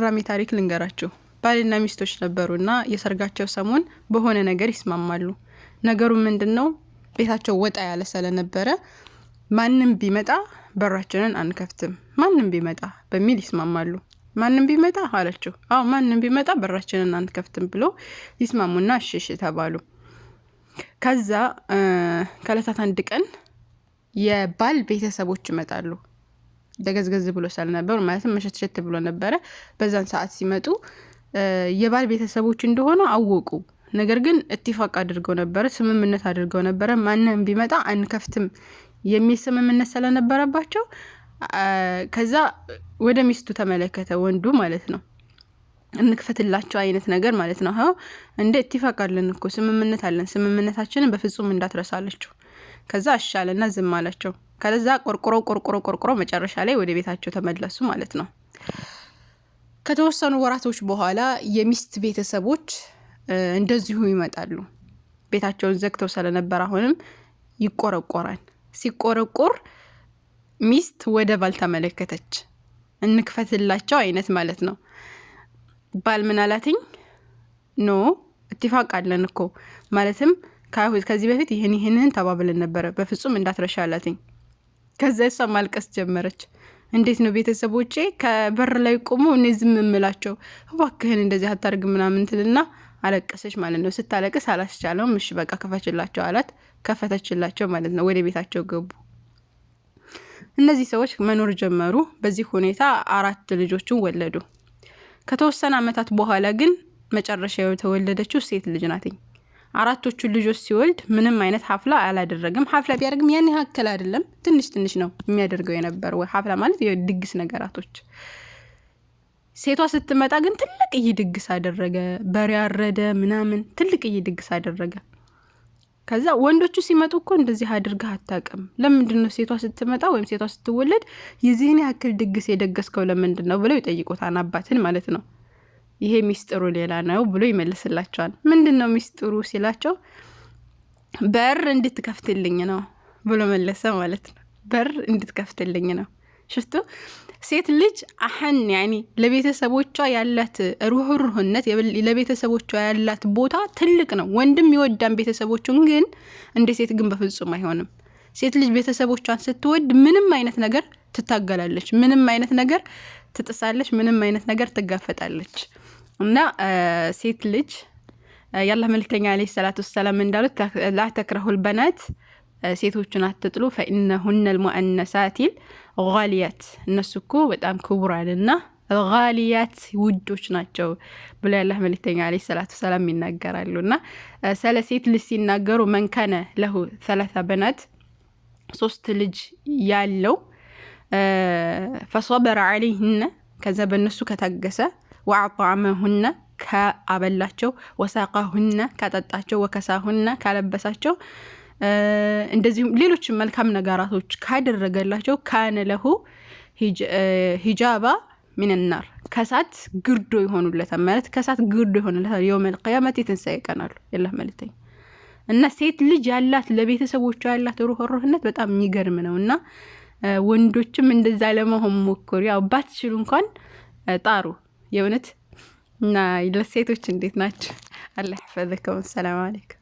አስገራሚ ታሪክ ልንገራችሁ። ባልና ሚስቶች ነበሩና የሰርጋቸው ሰሞን በሆነ ነገር ይስማማሉ። ነገሩ ምንድን ነው? ቤታቸው ወጣ ያለ ስለነበረ ማንም ቢመጣ በራችንን አንከፍትም፣ ማንም ቢመጣ በሚል ይስማማሉ። ማንም ቢመጣ አለችው። አዎ ማንም ቢመጣ በራችንን አንከፍትም ብሎ ይስማሙና እሺ እሺ ተባሉ። ከዛ ከእለታት አንድ ቀን የባል ቤተሰቦች ይመጣሉ። ደገዝገዝ ብሎ ስለነበሩ ማለትም መሸትሸት ብሎ ነበረ። በዛን ሰዓት ሲመጡ የባል ቤተሰቦች እንደሆኑ አወቁ። ነገር ግን اتفاق አድርገው ነበረ፣ ስምምነት አድርገው ነበረ። ማንም ቢመጣ አንከፍትም የሚል ስምምነት ስለነበረባቸው ከዛ ወደ ሚስቱ ተመለከተ፣ ወንዱ ማለት ነው። እንክፈትላቸው አይነት ነገር ማለት ነው። እንደ اتفاق አለን እኮ፣ ስምምነት አለን፣ ስምምነታችንን በፍጹም እንዳትረሳለችው። ከዛ አሻለና ዝም አላቸው። ከዛ ቆርቆሮ ቆርቆሮ ቆርቆሮ መጨረሻ ላይ ወደ ቤታቸው ተመለሱ ማለት ነው። ከተወሰኑ ወራቶች በኋላ የሚስት ቤተሰቦች እንደዚሁ ይመጣሉ። ቤታቸውን ዘግተው ስለነበር አሁንም ይቆረቆራል። ሲቆረቆር ሚስት ወደ ባል ተመለከተች፣ እንክፈትላቸው አይነት ማለት ነው። ባል ምን አላትኝ? No፣ اتفاق አለን እኮ፣ ማለትም ከዚህ በፊት ይህን ይህንን ተባብለን ነበረ፣ በፍጹም እንዳትረሻ አላትኝ። ከዛ እሷ ማልቀስ ጀመረች። እንዴት ነው ቤተሰቦቼ ከበር ላይ ቆሞ እኔ ዝም እምላቸው? እባክህን እንደዚህ አታርግ ምናምን ትልና አለቀሰች ማለት ነው። ስታለቅስ አላስቻለውም። እሺ በቃ ክፈችላቸው አላት። ከፈተችላቸው ማለት ነው። ወደ ቤታቸው ገቡ። እነዚህ ሰዎች መኖር ጀመሩ። በዚህ ሁኔታ አራት ልጆችን ወለዱ። ከተወሰነ ዓመታት በኋላ ግን መጨረሻ የተወለደችው ሴት ልጅ ናትኝ። አራቶቹን ልጆች ሲወልድ ምንም አይነት حفلة አላደረገም። حفلة ቢያደርግም ያን ያክል አይደለም፣ ትንሽ ትንሽ ነው የሚያደርገው የነበረ። ወይ حفلة ማለት የድግስ ነገራቶች። ሴቷ ስትመጣ ግን ትልቅዬ ድግስ አደረገ፣ በሬ አረደ ምናምን፣ ትልቅዬ ድግስ አደረገ። ከዛ ወንዶቹ ሲመጡ እኮ እንደዚህ አድርገህ አታውቅም፣ ለምንድን ነው ሴቷ ስትመጣ ወይም ሴቷ ስትወለድ የዚህን ያክል ድግስ የደገስከው ለምንድን ነው ብለው ይጠይቁታል፣ አባትን ማለት ነው። ይሄ ሚስጥሩ ሌላ ነው ብሎ ይመልስላቸዋል። ምንድን ነው ሚስጥሩ ሲላቸው በር እንድትከፍትልኝ ነው ብሎ መለሰ ማለት ነው። በር እንድትከፍትልኝ ነው። شفتوا ሴት ልጅ أحن يعني ለቤተሰቦቿ ያላት ሩህሩህነት፣ ለቤተሰቦቿ ያላት ቦታ ትልቅ ነው። ወንድም ይወዳን ቤተሰቦቹን፣ ግን እንደ ሴት ግን በፍጹም አይሆንም። ሴት ልጅ ቤተሰቦቿን ስትወድ ምንም አይነት ነገር ትታገላለች፣ ምንም አይነት ነገር ትጥሳለች፣ ምንም አይነት ነገር ትጋፈጣለች። እና ሴት ልጅ የአላህ መልክተኛ عليه الصلاة والسلام እንዳሉት لا تكرهوا البنات፣ ሴቶችን አትጥሉ፣ فإنهن المؤنسات الغاليات፣ እነሱ እኮ በጣም ክቡራንና غاليات ውዶች ናቸው ብሎ የአላህ መልክተኛ عليه الصلاة والسلام ይናገራሉ። እና ስለ ሴት ልጅ ሲናገሩ من كان له ثلاث بنات፣ ሶስት ልጅ ያለው፣ فصبر عليهن፣ ከዛ በእነሱ ከታገሰ፣ وأطعمهن ከአበላቸው፣ وسقاهن ካጠጣቸው፣ وكساهن ካለበሳቸው፣ እንደዚሁም ሌሎችም መልካም ነገራቶች ካደረገላቸው፣ كان له حجابا من النار፣ ከሳት ግርዶ ይሆኑለታል ማለት ከሳት ግርዶ ይሆኑለታል يوم القيامة የትንሣኤ ቀን አሉ የአላህ መልክተኛ። እና ሴት ልጅ ያላት ለቤተሰቦቿ ያላት ሩህሩህነት በጣም የሚገርም ነው። እና ወንዶችም እንደዛ ለመሆን ሞክሩ። ያው ባትችሉ እንኳን ጣሩ የእውነት። እና ለሴቶች እንዴት ናቸው? الله يحفظكم። السلام عليكم።